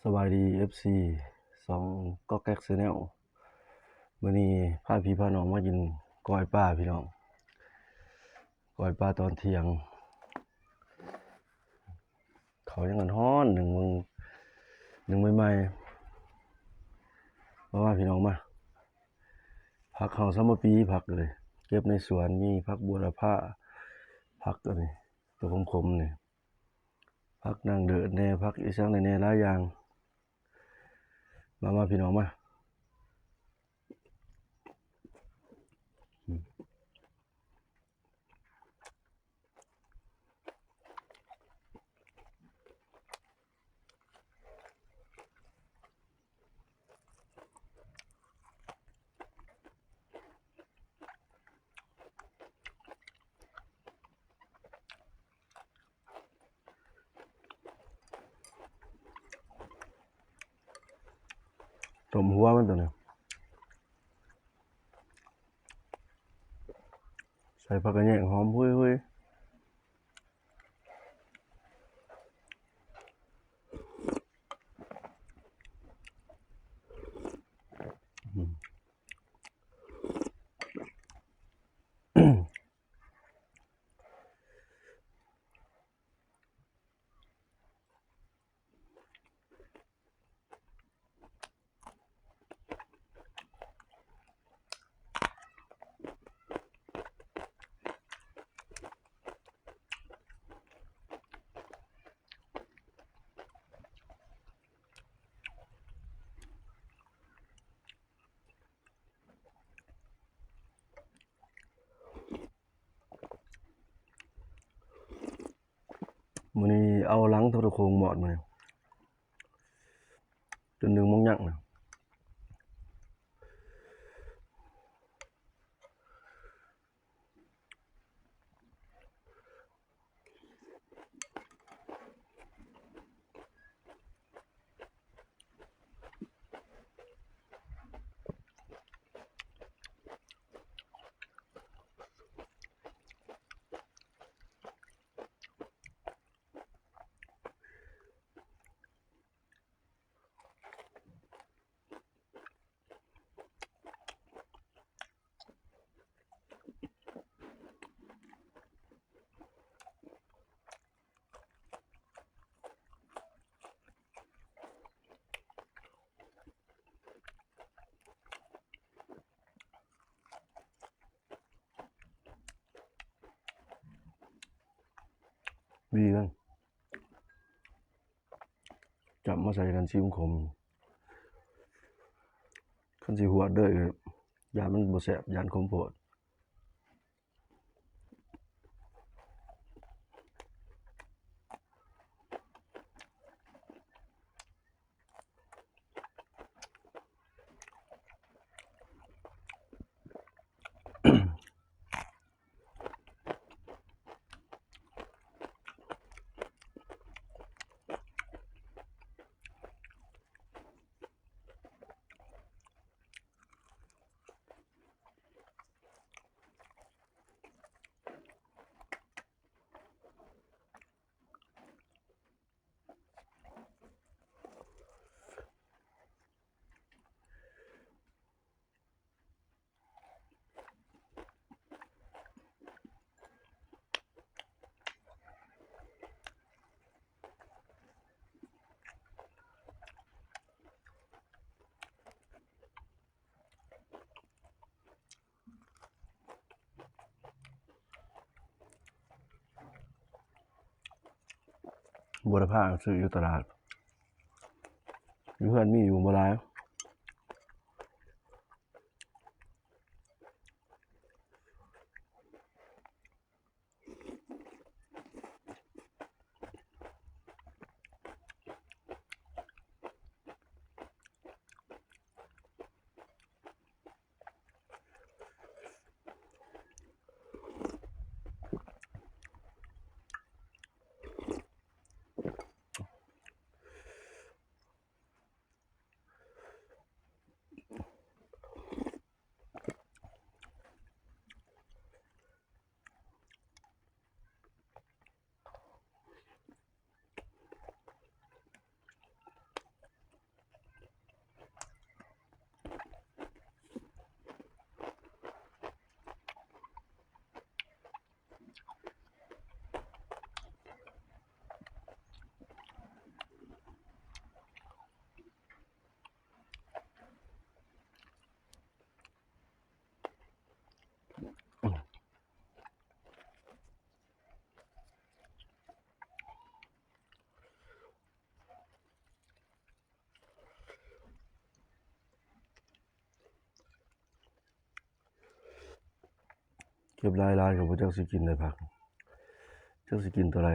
ສະບາຍດີ ເອັຟຊີ ຊ່ອງກອກແກກແຊນແນວ ມື້ນີ້ພາພີ່ພານ້ອງມາກິນກ້ອຍປາພີ່ນ້ອງ ກ້ອຍປາຕອນທ່ຽງ ເຂົ້າຍັງຮ້ອນໆ ໜຶ້ງເບິ່ງ ໜຶ້ງໃໝ່ໆ ມາ ມາພີ່ນ້ອງມາ ຜັກເຮົາຊຳມະປີ ຜັກເລີຍ ເກັບໃນສວນ ມີຜັກບົວລະພາ ຜັກອັນນີ້ ຕົວຂົມໆ ນີ້ ຜັກນາງເດີດແດ່ ຜັກອີ່ຫຍັງແດ່ ຫຼາຍຢ່າງ ມາ ມາ ພີ່ນ້ອງມາ. ຕົ້ມຫົວມັນຕົວນີ້ ໃສ່ຜັກກະແຍງຫອມຫຸຍໆ. ມື້ນີ້ເອົາຫຼັງໂທລະໂຄ່ງໝອດມື້ນີ້ ຈົນໜຶ່ງໂມງຍັງນະ. ດີເດ້ ຈັບມາໃສ່ກັນຊີມຂົມ ຄັນຊິຫວດເດີ ຢ້ານມັນບໍ່ແຊບ ຢ້ານຂົມໂພດ. ບົວລະພາຊື້ຢູ່ຕະຫຼາດ ຢູ່ເຮືອນມີຢູ່ບໍ່ຫຼາຍ. ເ ກັບຫຼາຍໆ ກໍບໍ່ຈັກຊິກິນໄດ້ຜັກ ຈັກຊິກິນຕົວໃດ.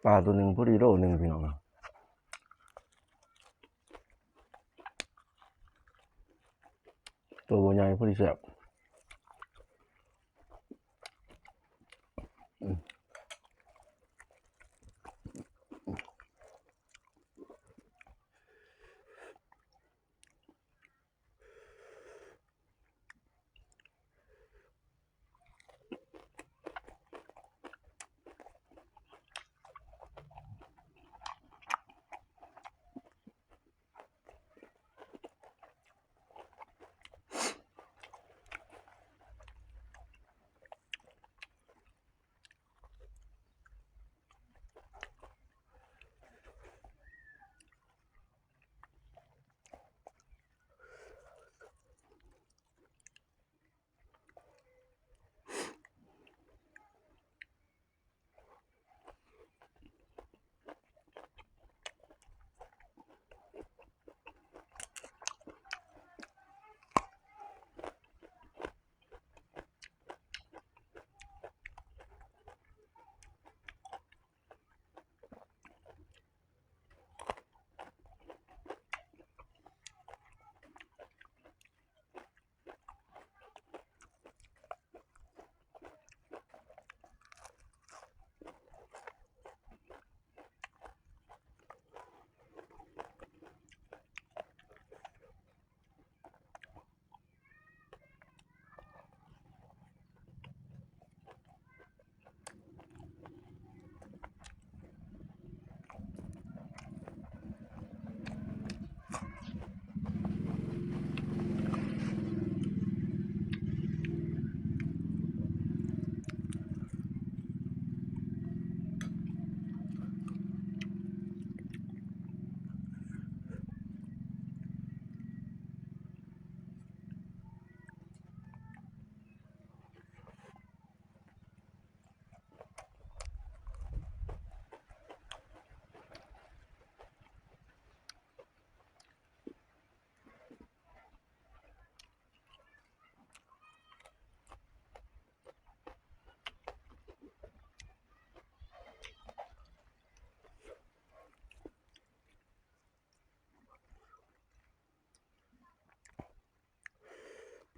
ປາຕົວໜຶ່ງພໍດີໂລໜຶ່ງ ພີ່ນ້ອງ ຕົວບໍ່ໃຫຍ່ ພໍດີແຊບ. ອ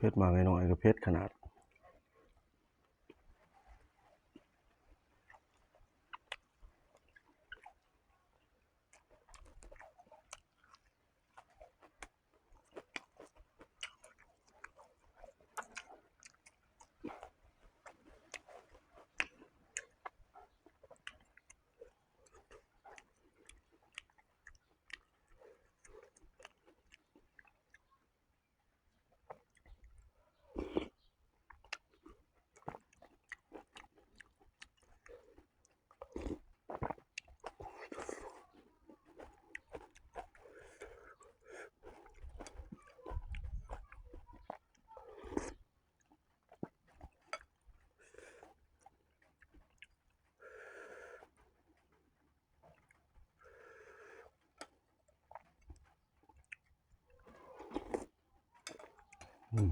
ຜັດໝາກນ້ອຍໆກໍເຜັດຂະໜາດ. ອືມ.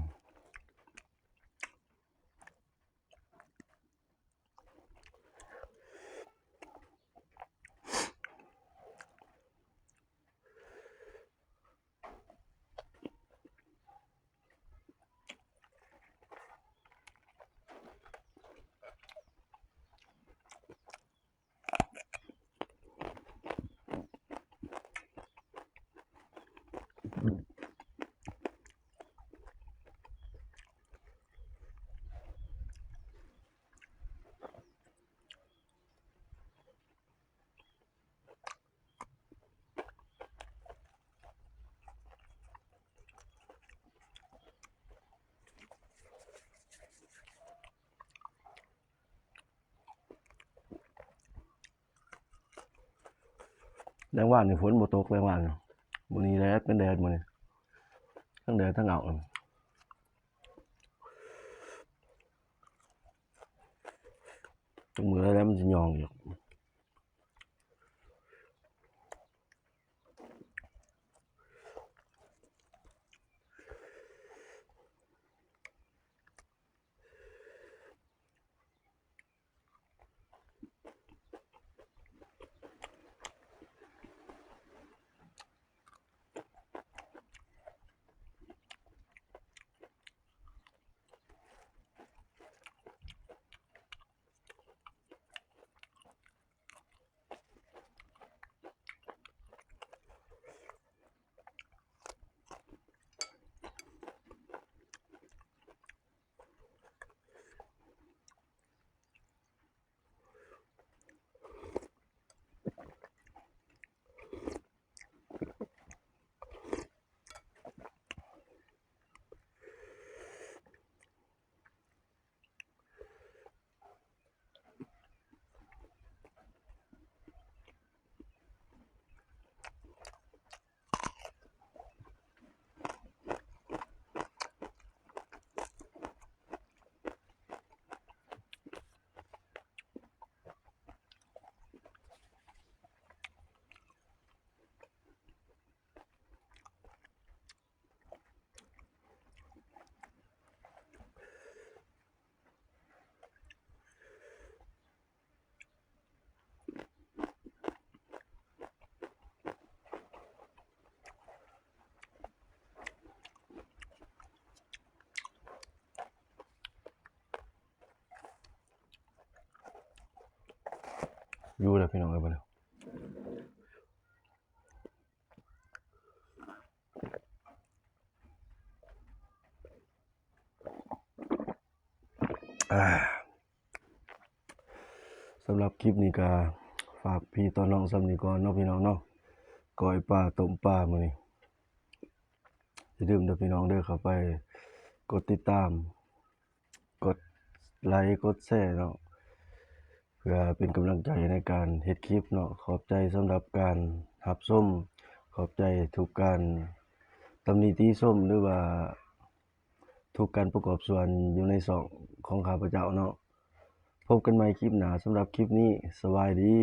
ແລງວານນີ້ຝົນບໍ່ຕົກ ແລງວານນີ້. ມື້ນີ້ແດດເປັນແດດ ມື້ນີ້ທັງແດດທັງເຫງົາ. ຈັກມື້ແລ້ວມັນຊິຍອງອີກ. ຢູ່ແລ້ວພີ່ນ້ອງເອີຍ ບັດນີ້. ສຳລັບຄລິບນີ້ກໍຝາກພີ່ຕອນນ້ອງສ່ຳນີ້ກ່ອນເນາະ ພີ່ນ້ອງເນາະ. ກ້ອຍປາ ຕົ້ມປາ ມື້ນີ້. ຢ່າລືມເດີພີ່ນ້ອງເດີ ເຂົ້າໄປກົດຕິດຕາມ ກົດໄລ ກົດແຊເນາະ ເພື່ອເປັນກຳລັງໃຈໃນການເຮັດຄລິບເນາະ. ຂອບໃຈສຳລັບການຮັບຊົມ, ຂອບໃຈທຸກການຕຳໜິຕິຊົມ ຫຼືວ່າທຸກການປະກອບສ່ວນຢູ່ໃນຊ່ອງຂອງຂ້າພະເຈົ້າເນາະ. ພົບກັນໃໝ່ຄລິບໜ້າ, ສຳລັບຄລິບນີ້ ສະບາຍດີ.